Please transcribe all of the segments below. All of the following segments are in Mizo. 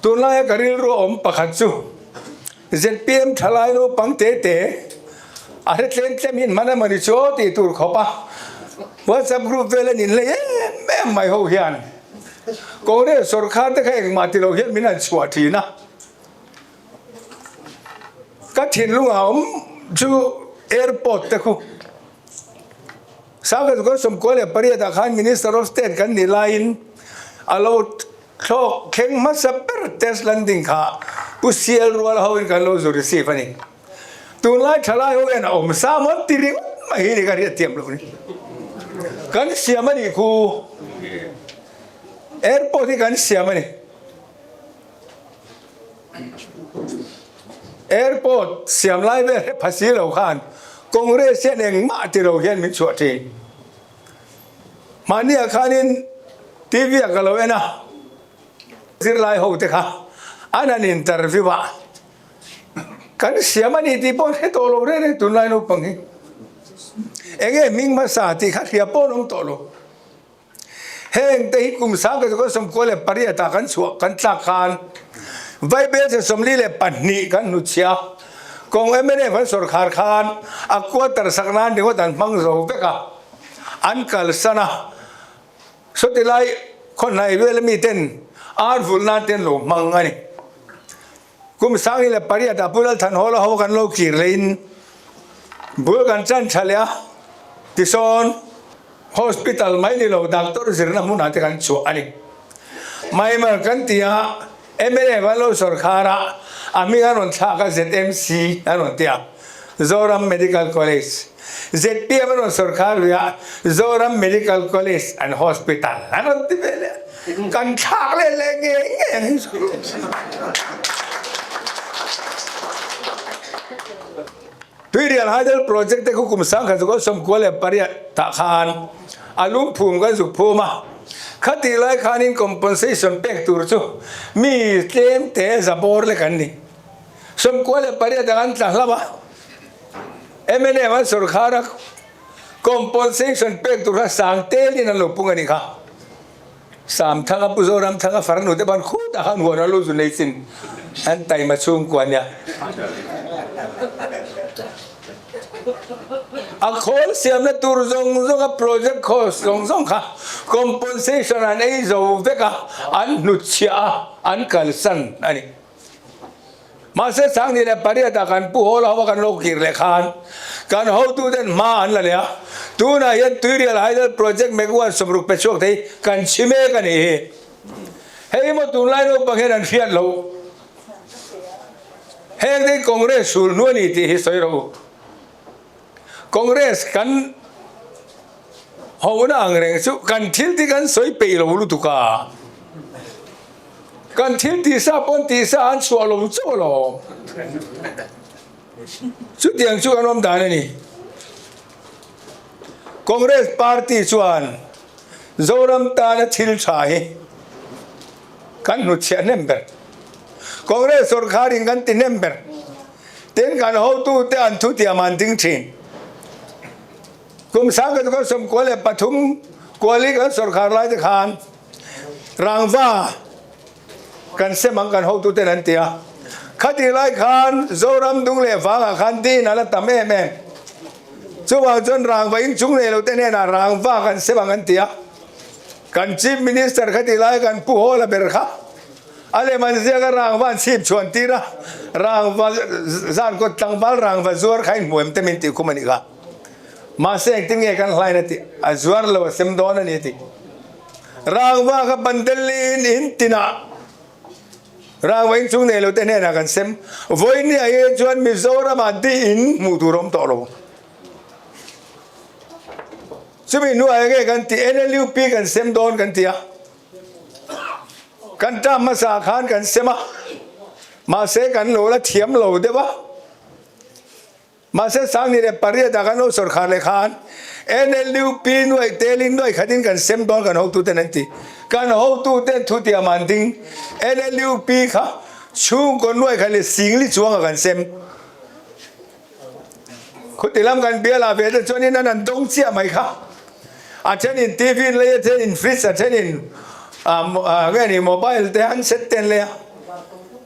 Tunlaia ka rilru a awm pakhat chu zpm thalai naupang te te a hre tlem tlem hi hman emawni chu aw tih tur khawp a WhatsApp group vel an inlei em em mai ho hian Congress sawrkar te kha engmah ti lo hian min han chhuah thin a. Ka thinlung a awm chu airport te khu Sangkhat 18 ah khan Minister of State kan nih laiin a lo Thlawk thleng hmasa ber test landing kha Pu Sial rual ho in kan lo zu receive a ni. Tunlai thalai ho hian a awm sa maw ti ringawt mai hi ni ka hriat thiam lo ni. Kan siam a nih khu. Airport hi kan siam a ni. Airport siam lai vel hi phasi lo khan Congress hian engmah ti lo hian min chhuah thin. Mahniah khanin TV ah ka lo en a, zirlai ho te kha an han interview a, kan siam a ni tih pawh an hre tawh lo reng reng tunlai naupang hi. Enge hming hmasa tih kha hria pawh an awm tawh lo. Heng te hi kum 1998 ah kan chhuah kan tlak khan Vaibelchhe 42 kan hnutchhiah a, kawng mnf an sawrkhar khan a quarter sak nan ringawt an hmang zo vek a. An kalsan a, sawti lai khawhnai vel ami ten ar vulh nan te an lo hmang a ni. Kum 2008 ah Pu Lalthanhawla ho kan lo kir leiin bul kan chan tha leh a, tisawn hospital mai ni lo doctor zirna hmunah te kan chhuah a ni. Maimar kan ti a, mnf an lo sawrkhar a, a hming an rawn thlak a ZMC an rawn ti a, Zoram Medical College. Zpm an rawn sawrkhar lui a, Zoram Medical College and Hospital an rawn ti ve leh a, kan thlak leh leh ngei ngei ang hi chu. Tuirial Hydel Project te khu kum 1998 tah khan a lungphum kan zuk phum a, khatih lai khanin compensation pek tur chu mi tlem te za bawr lek an ni. 98 ang an tla hlauh a, mnf an sawrkhar a compensation pek tur kha sang telin an lo pung a nih kha. Samthanga Pu Zoramthanga farnu te ban khutah khan huan a lu zu nei chin an taima chhungkua nia. A khawl siamna tur zawng zawng a project cost zawng zawng kha compensation an ei zo vek a, an hnutchhiah a, an kalsan a ni. Mahse 28 ah kan Pu Hawla ho a kan lo kir leh khan kan hotuten hma an la leh a, tunah hian Tuirial Hydel Project megawatt 60 pe chhuak thei kan chhi mek a nih hi. Hei maw tunlai naupang hian an hriat loh. Heng te hi Congress sul hnu a ni tih hi sawi rawh u. Congress kan hona ang reng chu kan thil te kan sawi peih lo lutuk a. Kan thil tihsa pawn tihsa an chhuah lo chauh alawm. Chutiang chu kan awm dan a ni. Congress party chuan Zoram tana thil tha hi kan hnutchhiah hnem ber. Congress sawrkharin kan ti hnem ber. Tin kan hotute an thutiam an ding thin. Kum 1993 kuali kan sawrkhar lai te khan Rangva kan sem ang kan hotuten an ti a. Khatih lai khan Zoram dung leh vangah khan din a la tam em em. Chuvang chuan Rangva inchung nei lo te hnenah Rangva kan sem ang an ti a. Kan Chief Minister khatih lai kan Pu Hawla ber kha a lem an ziak a Rangva an chhip chhuan tir a. Rangva zan kawt tlangval Rangva zuar kha inhmu em te min tih khum a nih kha. Mahse engtin nge kan hlain a tih? A zuar lo a sem dawn a ni a ti. Rangva kha Bandelin in tinah Rangva inchung nei lo te hnenah kan sem. Vawinia hi chuan Mizoramah di in hmuh tur a awm tawh lo. Chumi hnuah enge kan tih? NLUP kan sem dawn kan ti a. Kan term hmasa khan kan sem a, mahse kan lo la thiam lo deuh a. Mahse 2008 ah kan lo sawrkhar leh khan NLUP nuaih telin nuaih khatin kan sem dawn kan hotuten an ti. Kan hotuten thutiam an ding. NLUP kha chhungkaw nuaih khat leh singli chuangah kan sem. Khuti lam kan bialah ve te chuanin an an dawng chiah mai kha. A thenin TV an lei a, thenin fridge a, thenin nge ni mobile te handset te an lei a.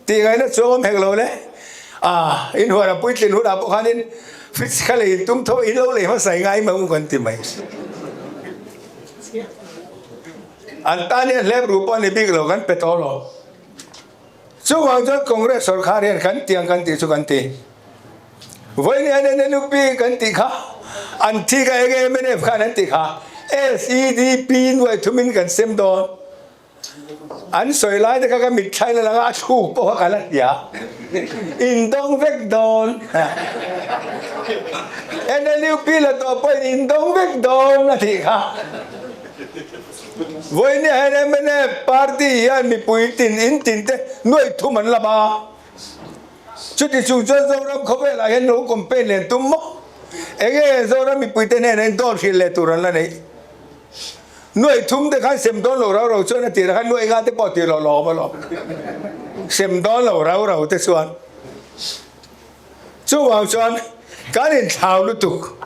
Tih ngaihna chuang awm hek lo le. A, in huan a puitlin hunah pawh khanin fridge kha lei tum tho in lo lei hmasa i ngai mai u kan ti mai. An tan hian hlep ru pawh a ni bik lo kan pe tawh lo. Chuvang chuan Congress sawrkar hian kan tiang kan tih chu kan ti. Vawiin hian NLUP kan tih kha an thi kha enge mnf khan an tih kha SEDP nuai thumin kan sem dawn. An sawi lai te kha ka mitthlai la lang a, a thluk pawh kha ka la hria. Indawng vek dawn. NLUP la tawh pawhin indawng vek dawn a tih kha. Vawiin hian mnf party hian mipui tin in tin te nuaih thum an la ba. Chuti chung chuan Zoram khawvelah hian lo campaign len tum maw? Enge Zoram mipui te hnenah in dawn hrilh leh tur an la neih? Nuaih thum te khan sem dawn lo rau rau chuan a tirah khan nuaih nga te pawh tih loh lawm alawm. Sem dawn lo rau rau te chuan. Chuvang chuan kan inthlau lutuk.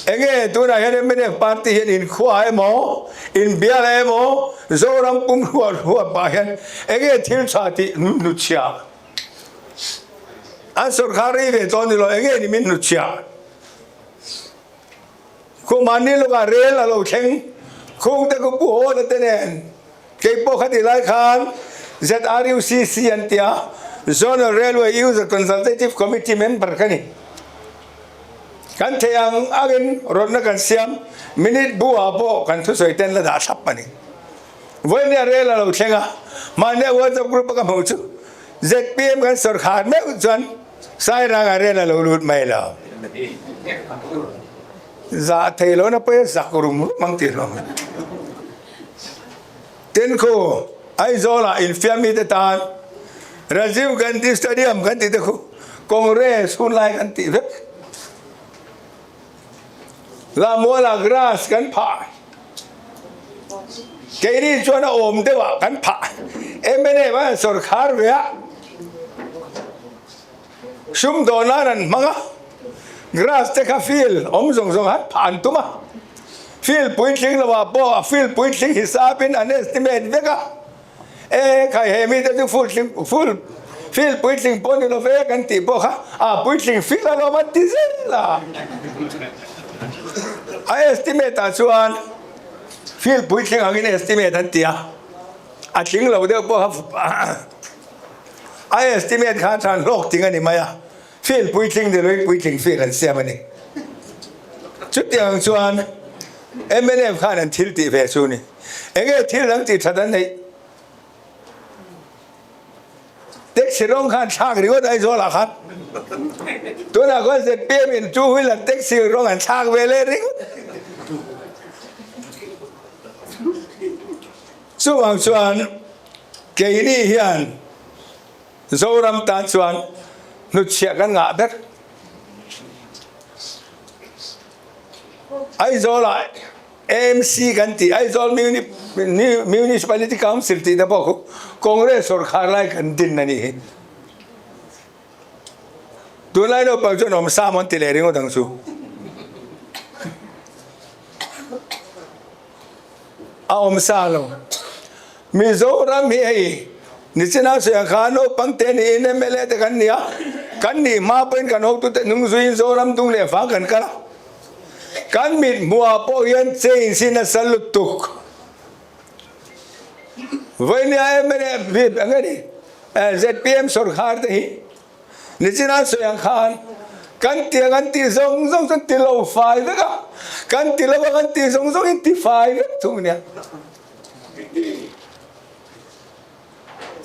Enge tunah hian mnf party hian inkhua emaw, inbial emaw, Zoram pum hruah hruah pah hian enge thil tha tih hnutchhiah an sawrkar rei ve tawh ni lo, enge ni min hnutchhiah? Khumahni lawkah rel a lo thleng, khungte khu Pu Hawla te nen kei pawh kha ti lai khan ZRUCC an tia, Zonal Railway User Consultative Committee member ka ni. Kan theih ang angin rawtna kan siam, minute bu ah pawh kan thusawi ten la dah thlap a ni. Vawinia rel a lo thleng a, mahnia WhatsApp group a ka hmuh chu zpm kan sawrkhar meuh chuan Sairanga rel a lo lut mai lo. Zah thei lo na pawi a zak rum rum ang tih hlawm. Tin khu Aizawl ah infiam mi te tan Rajiv Gandhi Stadium kan tih te khu Congress hun lai kan tih vek. Lamuala grass kan phah. Keini chuan a awm deuh ah kan phah. Mnf an sawrkhar ve a. Sum dawn nan an hmang a. Grass te kha field awm zawng zawng han phah an tum a. Field puitling lo ah pawh a field puitling hisap in an estimate vek a. E khai he mite chu full tling full field puitling pawh ni lo ve kan tih pawh kha a puitling field a lawm an ti zel a. A estimate ah chuan field puitling angin estimate an ti a, a tling lo deuh pawh kha a estimate khan than hlawk ting a ni mai a, field puitling ni loin puitling field an siam a ni. Chutiang chuan mnf khan an thil tih ve chu ni. Enge thil dang tih that an neih? Taxi rawng khan thlak ringawt Aizawl ah khan. Tunah khuan zpm in two wheeler taxi rawng an thlak ve leh ringawt. Chuvang chuan keini hian Zoram tan chuan hnutchhiah kan ngah ber. Aizawl ah AMC kan tih Aizawl Municipality Council tih te pawh khu Congress sawrkhar lai kan din a nih hi. Tunlai naupang chuan awm sa maw an ti leh ringawt ang chu. A awm sa lo. Mizoram hi hei nichina sawi ang khan naupang te niin mla te kan ni a, kan nih hma pawhin kan hotute hnung zuiin Zoram dung leh vang kan kal a. Kan mit hmuhah pawh hian change hi nasa lutuk. Vawinia mla bik ang a ni, zpm sawrkhar te hi nichina sawi ang khan kan tiang an tih zawng zawng chuan ti lo fai vek a, kan ti lo a kan tih zawng zawng in ti fai vek thung a nia.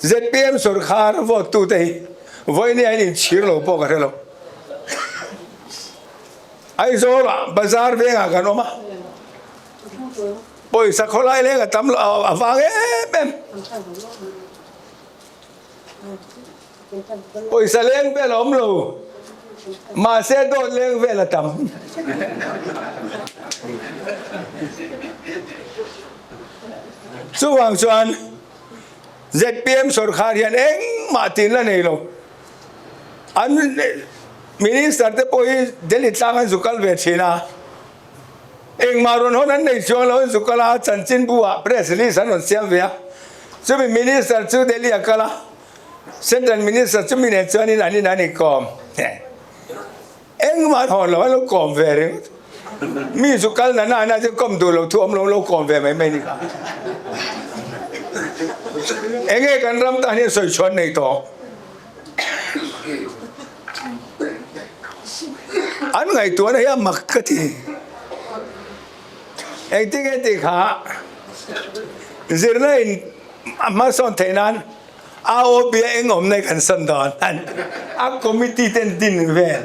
Zpm sawrkhar vote tu te hi vawinia in inchhir lo pawh ka hre lo. Aizawl ah bazar vengah kan awm a, pawisa khawlai leng a tam lo a vang em em. Pawisa leng vel a awm lo, mahse dawt leng vel a tam. Chuvang chuan zpm sawrkhar hian engmah tin la nei lo. An minister te pawh hi Delhi tlang an zu kal ve thin a, engmah rawn hawn an nei chuang lo, an zu kal a, chanchinbu ah press release an rawn siam ve a. Chumi Minister chu Delhi a kal a, Central Minister chumi nen chuanin an in an inkawm. Engmah an hawn lo, an lo kawm ve ringawt. Mi chu kal na na na chu kawm duh lo thu awm lo lo kawm ve mai mai ni kha. Enge kan ram tan hian sawi chhuan nei tawh. An ngaihtuahna hi a mak ka ti. Engtin nge tih kha zirna in a hmasawn theih nan AOB a eng awmna hi kan sawn dawn a committee ten din vel.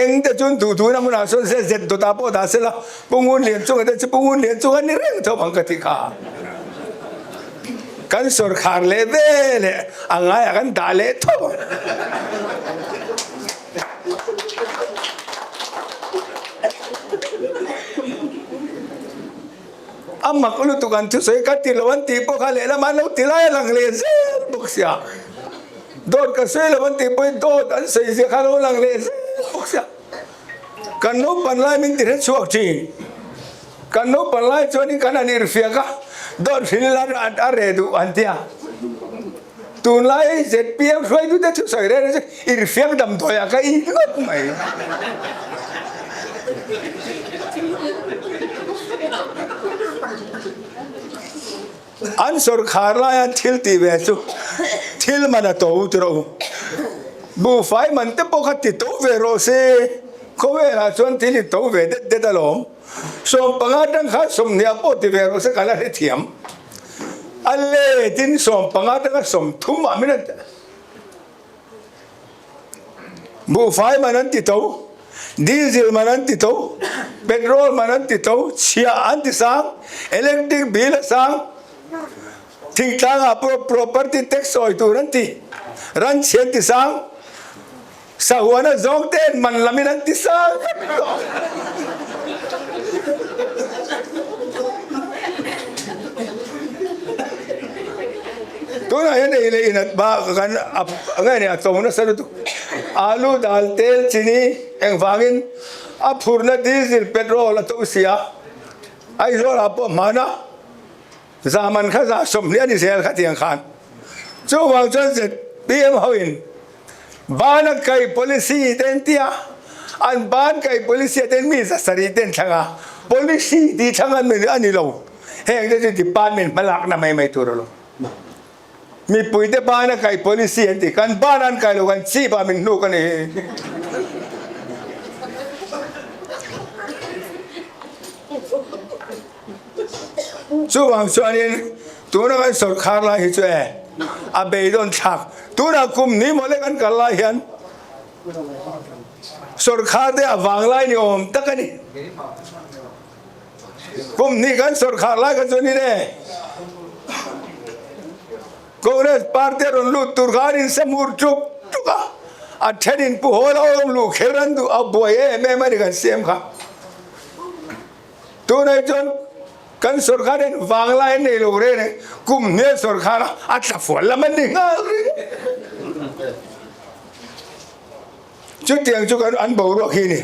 Eng te chuan duh duhna hmunah sawn se zet dawtah pawh dah sela Pu Ngun Lian chunga te chu Pu Ngun Lian chunga ni reng tho ang ka ti kha. Kan sawrkhar leh ve leh a ngaiah kan dah leh tho ang. A mak lutuk an thusawi ka ti lo an tih pawh kha lehlam an lo ti lai a lang leh zel bawk sia. Dawt ka sawi lo an tih pawhin dawt an sawi zia kha a lo lang leh zel bawk sia. Kan naupan lai min ti hrechhuak thin. Kan naupan lai chuanin kan han irhfiak a, dawt hril a reh duh an ti a. Tunlai zpm hruaitute thu sawi reng reng chu irhfiak damdawiah ka in ngawt mai. An sawrkhar laia thil tih ve chu thil man a to ti rawh u. Buhfai man te pawh kha ti to ve rawh se, khawvelah chuan thil i to ve det det alawm. 15 atang khan 20 pawh ti ve rawh se ka la hrethiam. A letin 15 atanga 30 ah min an Buhfai man an ti to, diesel man an ti to, petrol man an ti to, chhiah an ti sang, electric bill a sang, thingtlangah pawh property tax sawi tur an ti, ran chhi an ti sang, sahuana zawng te man lamin an ti sang vek tawh. Tunah hian ei leh in at bak kan a nge ni a to nasa lutuk. Alu dal tel chini engvangin a phurna diesel petrol a to sia. Aizawl ah pawh hmana zaman kha za 20 a ni zel kha tiang khan. Chuvang chuan zpm ho in ban a kai policy te an ti a, an ban kai policy ah ten mi 700 te an thlang a, policy tih thlang a ni lo. Heng te chu department hmalakna mai mai tur alawm. Mipui te bana kai policy an ti, kan bana an kai lo kan chip ah min hnuk a ni. Chuvang chuanin tuna kan sawrkhar lai hi chu e a beidawn thlak. Tuna kum ni mawle kan kal lai hian sawrkhar te a vanglai ni awm tak a ni. Kum hnih kan sawrkhar lai kha chuan in e Congress party a rawn lut tur kha an insamur tuk tuk a, a then in pu hawl a awm luh kher an duh a buai em em a ni kan siam kha. Tunah chuan kan sawrkhar hian vanglai an nei lo reng reng, kum hnial sawrkhar a a tla fual lam an ni nghal reng. Chutiang chu kan an boruak hi a ni.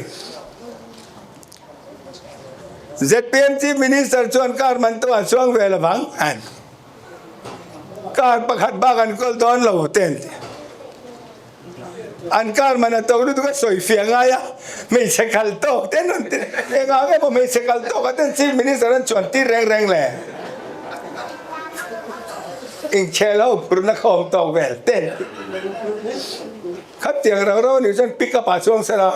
Zpm Chief Minister chuan car man tawh a chuang ve lovang an car pakhat bak an kawl dawn lo te an ti. An car man a to lutuk a sawi fiah ngai a, hmeichhe kal tawk te an rawn ti. Engah nge maw hmeichhe kal tawk ah ten Chief Minister an chuan tir reng reng le? Inkhel ho phurna khawm tawk vel te an ti. Khatiang rau rau anih chuan pick up ah chuang sela.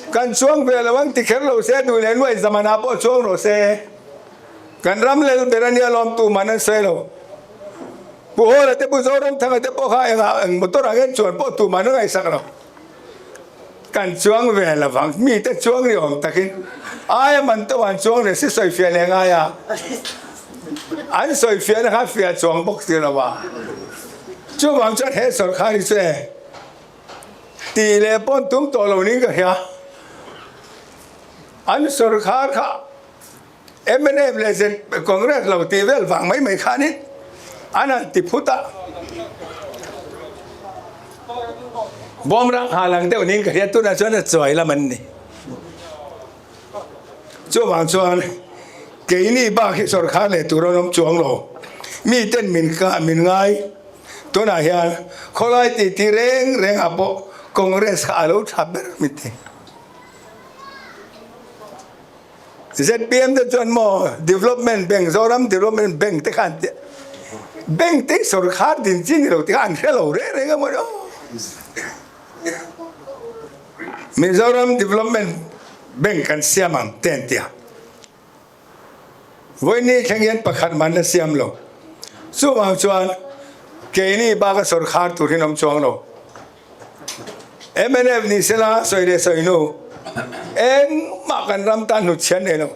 Kan chuang ve lo ang ti kher lo se duh leh nuai zamana pawh chuang rawh se. Kan ram lel ber ania lawm tu man an sawi lo. Pu Hawla te Pu Zoramthanga te pawh kha engah eng motor ah hian chuan pawh tu man an ngaihsak lo. Kan chuang ve lovang mite chuang ni awm takin aia man tawh an chuang leh si sawi fiah leh ngai a, an sawi fiahna kha fiah chuang bawk si lo a, chuvang chuan he sawrkhar hi chu e tih leh pawn tum tawh lo niin ka hria, an sawrkhar kha mnf leh Z Congress lo tih vel vang mai mai khanin an han ti phut a. Bawmrang ha lang deuh niin ka hria, tunah chuan a chuai lam an ni. Chuvang chuan keini bak hi sawrkhar leh tur an awm chuang lo. Mi ten min kah min ngai. Tunah hian khawlai titi reng reng ah pawh Congress kha a lo tha ber mi ti. ZPM te chuan maw Development Bank, Zoram Development Bank te kha an ti a. Bank te hi sawrkhar din chi ni lo ti kha an hre lo reng reng a maw ni aw. Mizoram Development Bank kan siam ang te an ti a. Vawiini thleng hian pakhat man la siam lo. Chuvang chuan keini baka sawrkhar tur hi an awm chuang lo. Mnf ni sela sawi leh sawi nu engmah kan ram tan hnut chhian nei lo.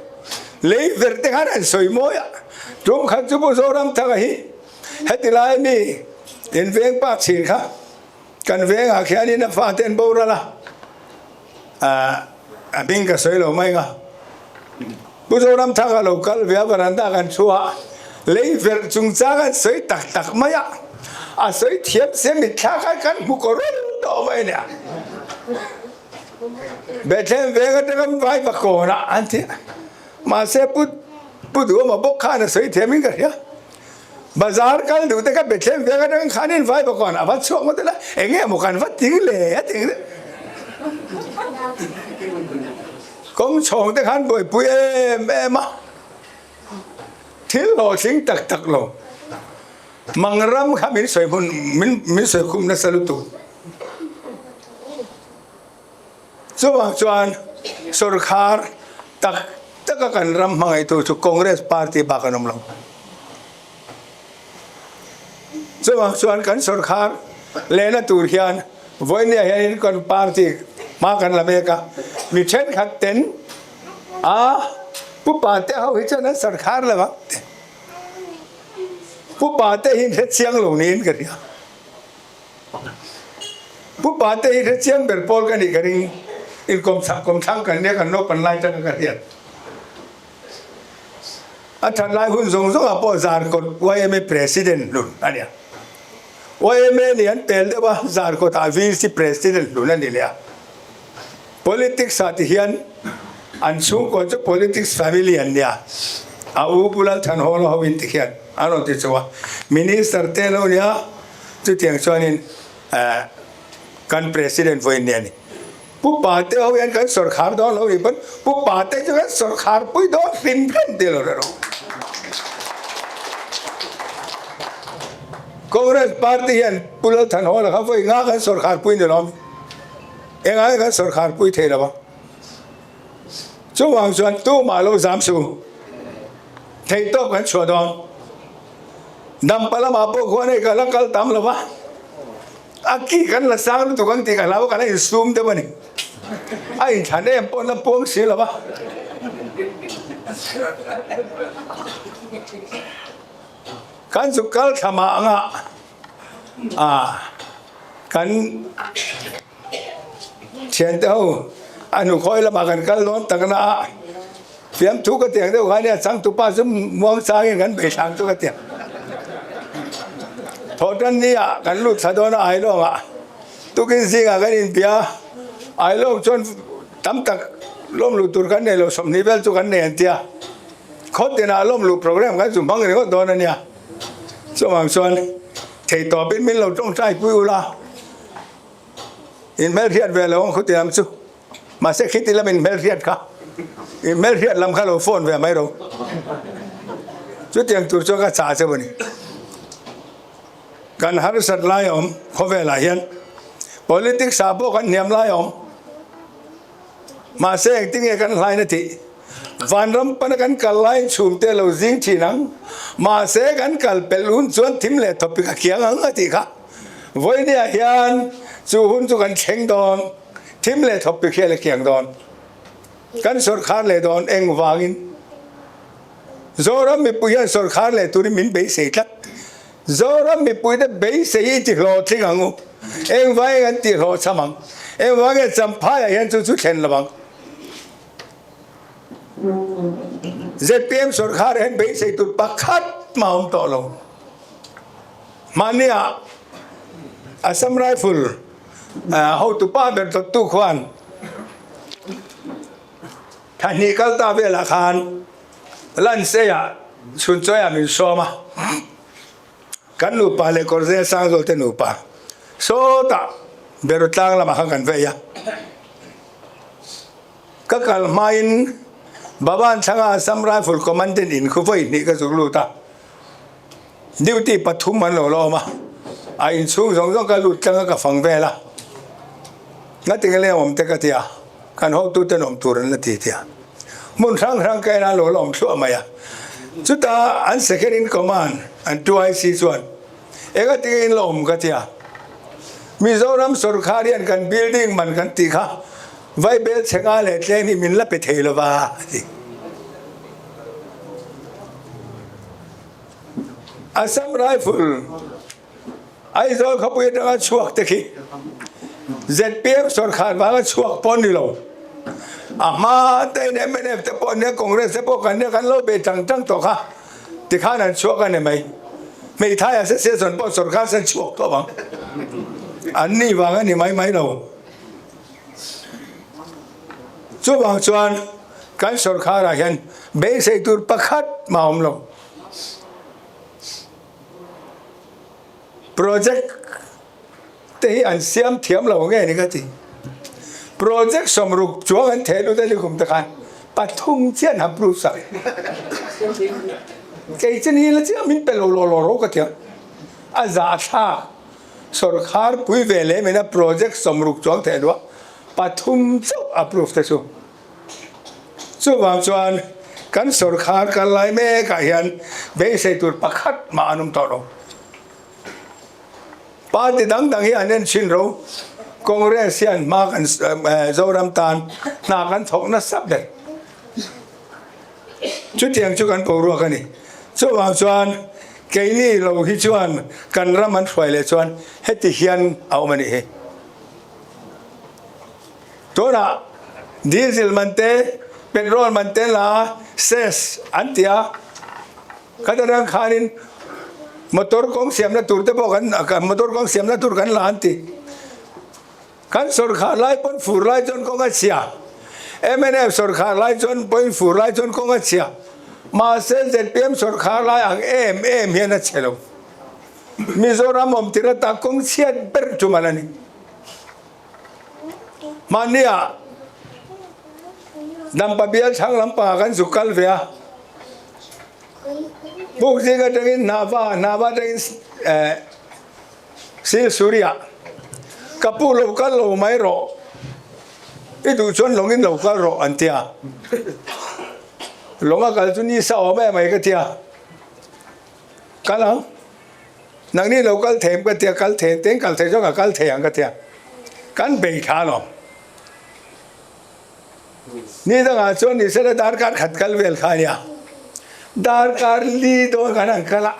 Lei ver te khan an sawi mawi a, tum khat chu Pu Zoramthanga hi heti lai mi inveng pa chhin kha Kan vengah khianin a fate an boral a, a hming ka sawi lo mai nga. Pu Zoramthanga lo kal ve a veranda kan thu a, lei verh chungchang an sawi tak tak mai a, a sawi thiam sia mitthla khan kan hmu kaw reng tawh mai nia. Bethlehem veng atanga vai va kawnah an ti a, mahse Pu Pu Duhawma bawk khan a sawi thiamin ka hria. Bazar kal duh te kha Bethlehem veng atangin khanin vai bawk a va chhuak ngawt ila eng nge maw kan va ting le a ti ang kawng chhawng te khan buaipui em em a thil hlawhtling tak tak lo mangram kha min sawi hmun min min sawi khum nasa lutuk chuvang chuan sawrkhar tak taka kan ram hmangaihtu chu Congress party bak an awm lo. Chuvang chuan kan sawrkhar lehna tur hian vawinia hianin kan party hma kan la mek a, mi thenkhat ten a Pu Pate ho hi chuan an sawrkhar lo ang ti. Pu Pate hi hre chiang lo niin ka hria. Pu Pate hi hre chiang ber pawl ka nih ka ring, inkawmchhak kawmthlang kan nia kan naupan lai tanga ka hriat. A that lai hun zawng zawngah pawh Zarkawt yma President hlun a nia. Yma nih an pel deuh a, Zarkawtah VC President hlun a ni leh a. Politics ah ti hian an chhungkaw chu politics family an nia. A u Pu Lalthanhawla ho in ti khian an rawn ti chauh a. Minister te lo nia, chutiang chuanin kan President vawiin nia ni. Pu Pate ho hian kan sawrkhar dawn lo nih pawn Pu Pate chu kan sawrkhar pui dawn hrim hrim ti lo rawh. Congress party hian Pu Lalthanhawla kha vawi nga kan sawrkhar pui ni lawm. Engah nge kan sawrkhar pui thei lo a? Chuvang chuan tumah lo zam su. Theihtawp kan chhuah dawn. Dampa lamah pawh khuan hei ka la kal tam lo va. A ki kan la sang lutuk ang tih ka hlau a, kan la insum deuh a ni. A inthlan em pawh la puang si lo va. Kan chu kal thla mah anga a kan thiante ho a hnukhawi lamah kan kal dawn tak na a, fiamthu ka tiang deuh kha nia changtupa chu muang changin kan beihlang chu ka tiang. Thawhtan ni ah kan lut thla dawn a Ailawng ah tukin zingah kan inbia Ailawng chuan tam tak lawm luh tur kan nei lo 20 vel chu kan nei an tia khaw tinah lawm luh program kan chu hmang ringawt dawn a nia chuvang chuan theihtawpin min lo tawngtai pui ula in hmelhriat ve lo ang khaw tilam chu. Mahse khiti lam in hmelhriat kha in hmelhriat lam kha lo phone ve mai ro. Chutiang tur chuan ka chah cheu a ni. Kan harsat lai a awm khawvelah hian politics ah pawh kan hniam lai a awm. Mahse engtinge kan hlaina tih vanram pana kan kal laiin chhungte lo zing thin ang. Mahse kan kal pelh hun chuan thim leh thawpik a kiang ang a tih kha. Vawinia hian chu hun chu kan thleng dawn. Thim leh thawk pi khial a kiang dawn. Kan sawrkhar leh dawn engvangin Zoram mipui hian sawrkhar leh turin min beisei tlat. Zoram mipuite beisei hi i ti hlawhtling ang u. Engvangin kan ti hlawhchham ang. Engvangin Champhaiah hian chu chu thlen lo ang. ZPM sawrkhar hian beisei tur pakhat mah a awm tawh lo. Mahnia Assam Rifle. Hotupa ber dawttu khuan thahnih kal ta velah khan Lanseiah chhunchawiah min sawm a, kan nupa leh Kawrzel Sangzawl te nupa sawtah Beraw tlang lamah khan kan vei a. Ka kal hmain Baban Thanga Assam Rifle Commandant in khu vawi hnih ka zuk lut a, duty pathum an lo la awm a, a inchhung zawng zawng ka lut tlang a ka fang vel a, ngatinge leng awm te ka ti a, kan hotuten awm tur an la ti ti a, hmun hrang hrang ka en a an lo la awm thluah mai a, chutah an second in command an 2IC chuan engatinge in la awm ka ti a, Mizoram sawrkar hian kan building man kan tih kha Vaibel chhe nga leh tleng hi min la pe thei lova, a ti. Assam Rifle Aizawl khawpui atanga chhuak te khi zpm sawrkhar vanga chhuak pawh ni lo. A hma te in mnf te pawh nia Congress te pawh kan nia kan lo bei tang tang tawh kha tikhan an chhuak a ni mai. Hmeithai Association pawh sawrkhar sen chhuak tawh vang an ni vang a ni mai mai lo. Chuvang chuan kan sawrkharah hian beisei tur pakhat mah a awm lo. Project te hi an siam thiam lo nge ni ka ti. Project sawmruk chuang an theh lut a ni kum te khan pathum chiah an approve sak. Kei chu ni la chiah min pe lo law law ro ka ti ang. A zahthlak. Sawrkhar pui ve leh mena project 60 chuang theh luah pathum chauh approve te chu. Chuvang chuan kan sawrkhar kal lai mekah hian beisei tur pakhat mah an awm tawh lo. Party dang dang hi an en chhin ro. Congress hian hma kan Zoram tan hna kan thawk nasa ber. Chutiang chu kan boruak a ni. Chuvang chuan keini lo hi chuan kan ram an hruai leh chuan heti hian a awm a nih hi. Tunah diesel man te, petrol man te la cess an ti a, khat atang khanin motor kawng siamna tur te pawh kan motor kawng siamna tur kan la an ti. Kan sawrkhar lai pawn fur lai chuan kawng a chhia. Mnf sawrkhar lai chuan pawhin fur lai chuan kawng a chhia. Mahse zpm sawrkhar lai ang em em hian a chhe lo. Mizoram awm tir ata kawng chhiat ber chu man a ni. Mahnia Dampa bial chhang lampangah kan zuk kal ve a. Buk zing atangin Hnahva, Hnahva atangin eh. Silsuria, Ka pu lo kal lo mai rawh, i duh chuan lawngin lo kal rawh an ti a. Lawng a kal chu ni sa awm em mai ka ti a. Kal ang, nangni lo kal thei em ka ti a, kal thei teng kal thei chuan ka kal thei ang ka ti a. Kan bei thla alawm. Ni dangah chuan ni sela darkar khat kal vel kha a nia. Darkar li dawn kan han kal a.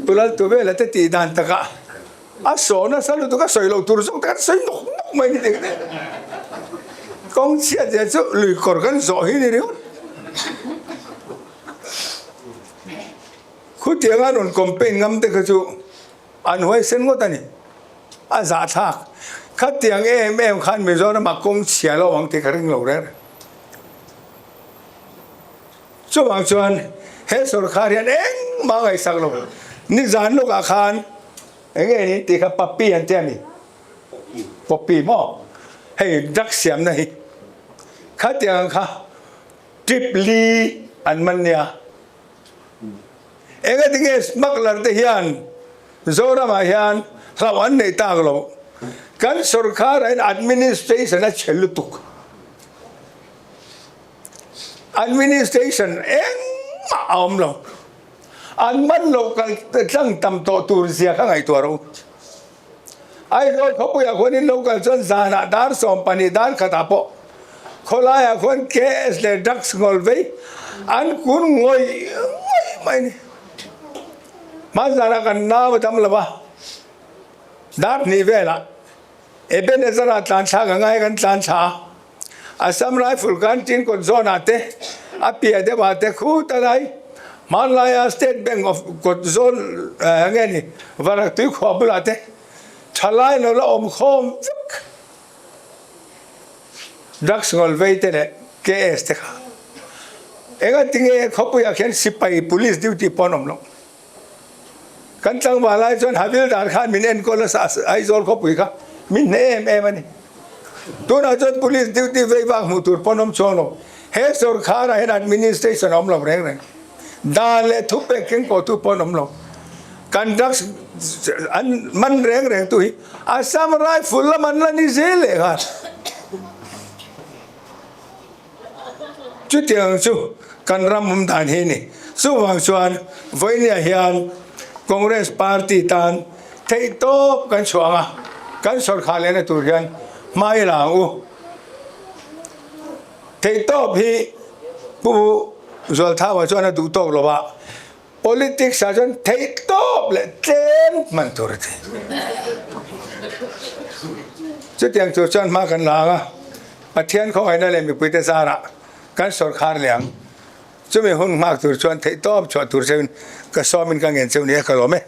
Tulal tu vela te tih dan takah a saw nasa lutuk a sawi lo tur zawk te kan sawi nawk nawk mai ni dik te. Kawng chhiat zia chu lui kawr kan zawh hi ni ringawt. Khutianga rawn campaign ngam te kha chu An huaisen ngawt a ni. A zahthlak. Khatiang em em khan Mizoram a kawng chhia lo ang tih ka ring lo reng. Chuvang chuan he sawrkhar hian engmah ngaihsak lo. Nizan lawkah khan eng nge ni tih kha Puppy an ti a ni. Poppy maw? Hei drug siamna hi. Khatiang kha trip li an man nia. Engatinge smuggler te hian Zoramah hian hlauh an neih tak lo? Kan sorkar ah hian administration a chhe lutuk. Administration engmah a awm lo. An man loh kal tlang tam tawh tur zia kha ngaihtuah rawh u. Aizawl khawpuiah khuanin lo kal chuan zanah dar 12 dar khatah pawh khawlaiah khuan KS leh drugs ngawl vei an kun ngawih ngawih mai a ni. Hman zanah kan nau a dam lo a, dar hnih velah Ebenezer-ah tlan thlak a ngai kan tlan thla a, Assam Rifle kan tin kawt zawnah te a piah deuhah te khut a lai. Hmanlaia State Bank of kawt zawn nge ni Varak tuikhua bulah te thalai lo la awm khawm vek. Drugs ngawl vei te leh KS te kha enga tinge khawpuiah khian sipai police duty pawh an awm loh. Kan tlangval lai chuan Havildar khan min enkawl a Aizawl khawpui kha min hneh em em a ni. Tunah chuan police duty vei vak hmuh tur pawn awm chuang lo. He sorkharah hian administration a awm lo reng reng. Dan leh thupek kengkawhtu pawn awm lo. Kan drugs an man reng reng tu hi Assam Rifle lam an la ni zel leh nghal. Chutiang chu kan ram awm dan hi a ni. Chuvang chuan vawinia hian Congress party tan theihtawp kan chhuah ang a, kan sawrkhar lehna tur hian hma i la ang u. Theihtawp hi Pu Zualthaua chuan a duh tawk lo a, Politics ah chuan theihtawp leh tlem hman tur a ti. Chutiang tur chuan hma kan la ang a, Pathian khawngaihna leh mipuite zarah kan sawrkhar leh ang. Chumi hun nghak tur chuan theihtawp chhuah tur cheuin ka sawmin ka ngen cheu nia ka lawm e.